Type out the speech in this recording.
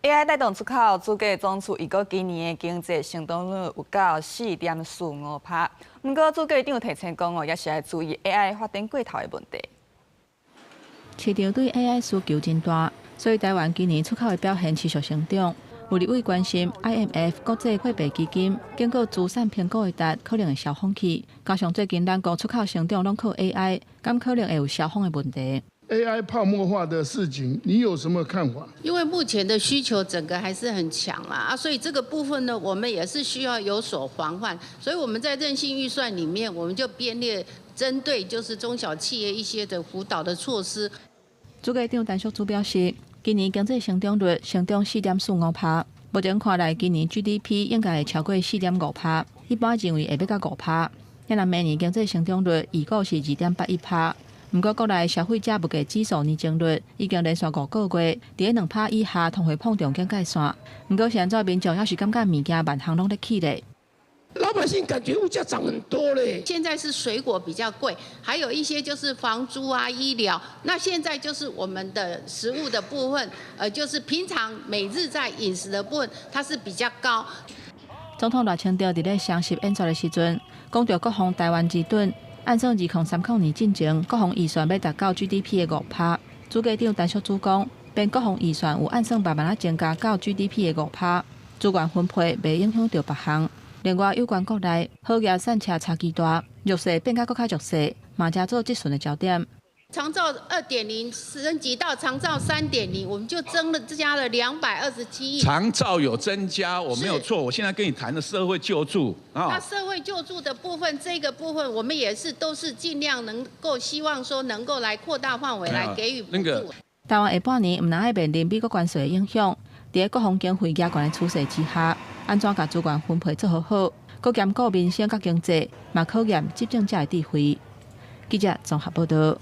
AI 帶動出口，主計總處預估今年的經濟成長率有到4.45%。毋過主計長提醒講哦，也是愛注意 AI 發展過頭的問題。市場對 AI 需求真大，所以台灣今年出口的表現持續成長。有立委關心 IMF 國際貨幣基金警告資產評估的值可能會燒風去，加上最近咱國出口成長攏靠 AI，敢可能會有燒風的問題。 AI 泡沫化的事情，你有什麼看法？因為目前的需求整個還是很強啦，啊，所以這個部分呢，我們也是需要有所防範。所以我們在韌性預算裡面，我們就編列針對就是中小企業一些的輔導的措施。主計長陳淑珠表示，今年經濟成長率成長4.45%，目前看來今年 GDP 應該會超過4.5%，一般認為會欲到5%。若明年經濟成長率預估是2.81%。毋過國內消費者物價指數年增率已經連續5個月佇咧2%以下，通貨膨脹警戒線。毋過是按怎民眾猶是感覺物件萬項攏咧起咧。老百姓感覺物價漲很多嘞。現在是水果比較貴，還有一些就是房租啊、醫療。那現在就是我們的食物的部分，就是平常每日在飲食的部分，它是比較高。總統賴清德佇咧雙十演說的時陣，講著國防台灣之盾。按算2030年進前，國防預算欲達到 GDP 的5%。主計長陳淑珠講，編國防預算有按算慢慢仔增加到 GDP 的5%，資源分配袂影響著別項。另外，有關國內好額散赤差距大，弱勢變甲閣較弱勢，嘛成做質詢的焦點。長照2.0升級到長照3.0，我們就增加了227億。長照有增加，我沒有錯。我現在跟你談的社會救助啊。那社會救助的部分，這個部分我們也是都是盡量能夠希望說能夠來擴大範圍來給予補助。台灣下半年毋但愛面臨美國關稅的影響，佇咧國防經費加懸的趨勢之下，按怎共資源分配做好好，閣兼顧民生佮經濟，嘛考驗執政者的智慧。記者綜合報道。